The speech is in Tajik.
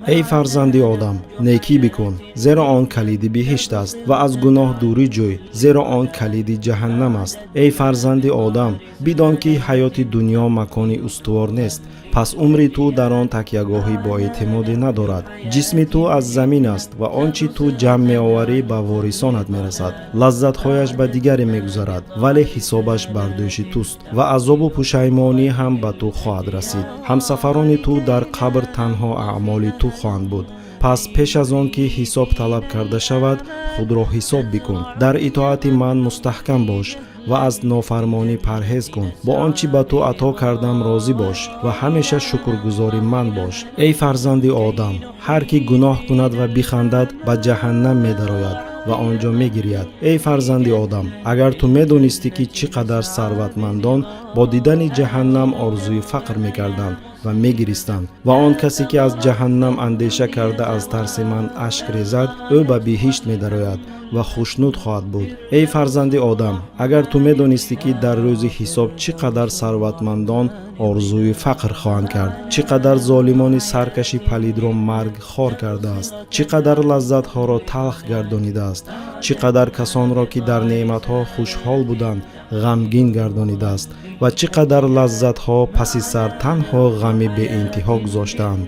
Эй фарзанди одам, некӣ бикун, зеро он калиди биҳишт аст, ва аз гуноҳ дурӣ ҷӯй, зеро он калиди ҷаҳаннам аст. Эй фарзанди одам, бидон, ки ҳаёти дунё макони устувор нест, пас умри ту дар он такягоҳӣ боэътимодӣ надорад. Ҷисми ту аз замин аст ва он чӣ ту ҷамъ меоварӣ, ба ворисонат мерасад. Лаззатҳояш ба дигаре мегузарад, вале ҳисобаш бар дӯши туст ва азобу пушаймонӣ ҳам ба ту хоҳад расид. Ҳамсафарони ту дар қабр танҳо аъмоли ту хоҳанд буд. Пас пеш аз он ки ҳисоб талаб карда шавад, худро ҳисоб бикун. Дар итоати ман мустаҳкам бош ва аз нофармонӣ парҳез кун. Бо он чӣ ба ту ато кардам, розӣ бош ва ҳамеша шукргузори ман бош. Эй фарзанди одам, ҳар кӣ гуноҳ кунад ва бихандад, ба ҷаҳаннам медарояд ва он ҷо мегирияд. Эй фарзанди одам, агар ту медонистӣ, ки чӣ қадар сарватмандон бо дидани ҷаҳаннам орзуи фақр мекарданд ва мегиристанд, ва он касе, ки аз ҷаҳаннам андеша карда, аз тарси ман ашк резад, ӯ ба биҳишт медарояд ва хушнуд хоҳад буд. Эй фарзанди одам, агар ту медонистӣ, ки дар рӯзи ҳисоб чӣ қадар сарватмандон орзуи фақр хоҳанд кард, чӣ қадар золимони саркаши палидро марг хор кардааст, чӣ қадар лаззатҳоро талх гардонидааст, чӣ қадар касонро, ки дар неъматҳо хушҳол буданд, ғамгин гардонидааст ва чӣ қадар лаззатҳо паси сар танҳо ғами беинтиҳо гузоштаанд.